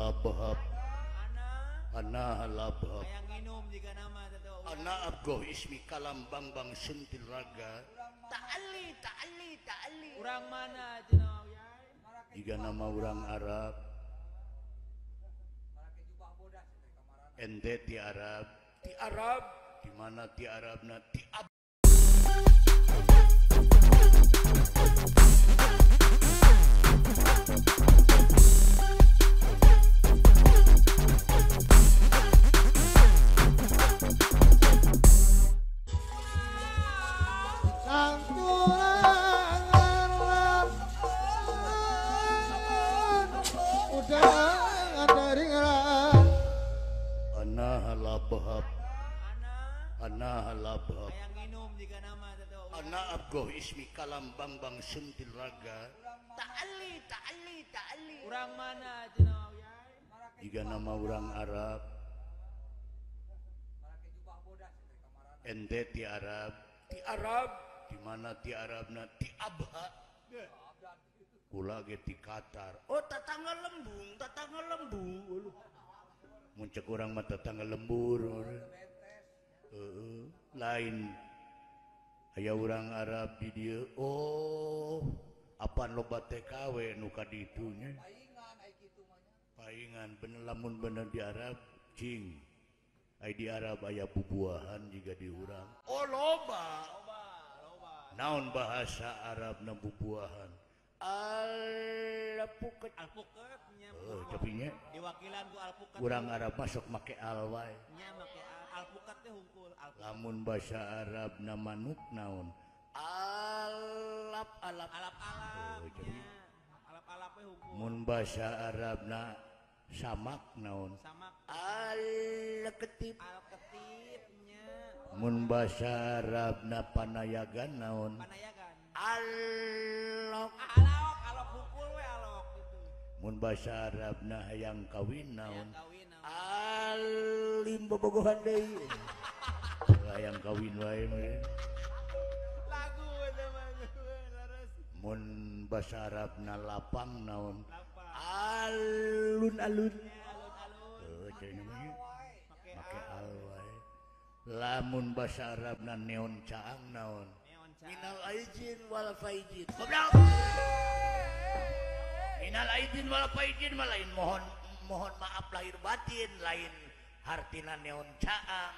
labhab ana labhab ana abgoh ismi kalam bang bang sentil raga ta'ali ta'ali ta'ali urang mana cenah jika nama urang Arab ente ti Arab ti Arab di mana ti Arabna ti Ab ana abgoh ismi kalam bang bang sentil raga ta'ali ta'ali ta'ali urang mana cenah jika nama urang Arab ente ti Arab ti Arab di mana ti Arabna ti Abha kula ge ti Qatar oh tatangga lembung tatangga lembur mun cek urang mah tatangga lembur lain aya urang Arab di dieu oh apan loba TKW nu ka ditu nya paingan bener lamun bener di Arab cing ai di Arab aya bubuahan jiga di urang oh loba naon bahasa Arab na bubuahan alpuket alpuket nya tapi nya diwakilan ku alpuket urang Arab masuk make al wae nya make alpukat teh hungkul lamun bahasa Arab na manuk naon alap alap alap alap alap alap we hungkul mun bahasa Arab na samak naon samak alketip alketip nya mun bahasa Arab na panayagan naon panayagan alok alok alok hungkul we alok gitu mun bahasa Arab na hayang kawin naon alim bobogohan deui hayang kawin wae lagu eta mah laras mun basa Arabna lapang naon alun-alun heuh cenah make al wae lamun basa Arabna neon caang naon minal aijin wal faijin goblok minal aijin wal faijin mah lain mohon mohon maaf lahir batin lain hartina neon caang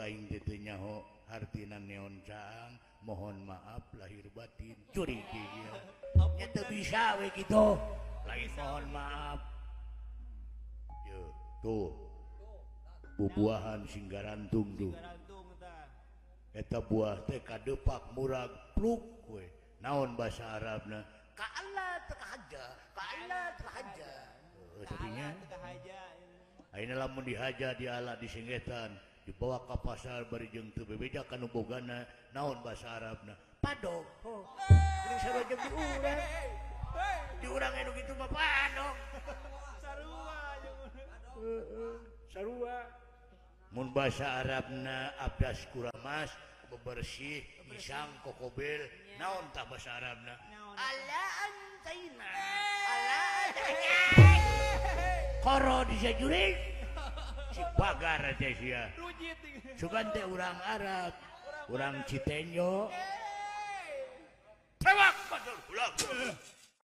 aing teh teu nyaho hartina neon caang mohon maaf lahir batin curi ieu nya teu bisa we kitu lain mohon maaf ye tuh bubuahan sing garantung tuh eta buah teh kadepak murag pluk we naon bahasa Arabna ka Allah teu haja ka Allah teu haja sapinya ayeuna lamun dihaja diala disenggetan dibawa ka pasar bari jeung teu bebeja ka nu bogana naon bahasa Arabna padog oh geuning sarua jeung di urang di urang anu kitu mah padog sarua jeung heeh sarua mun bahasa Arabna abdas kuramas bebersih misang kokobel naon tah bahasa Arabna ala antaina ala koro disajurik si bagar teh sia sugan teh urang Arab urang Citenyo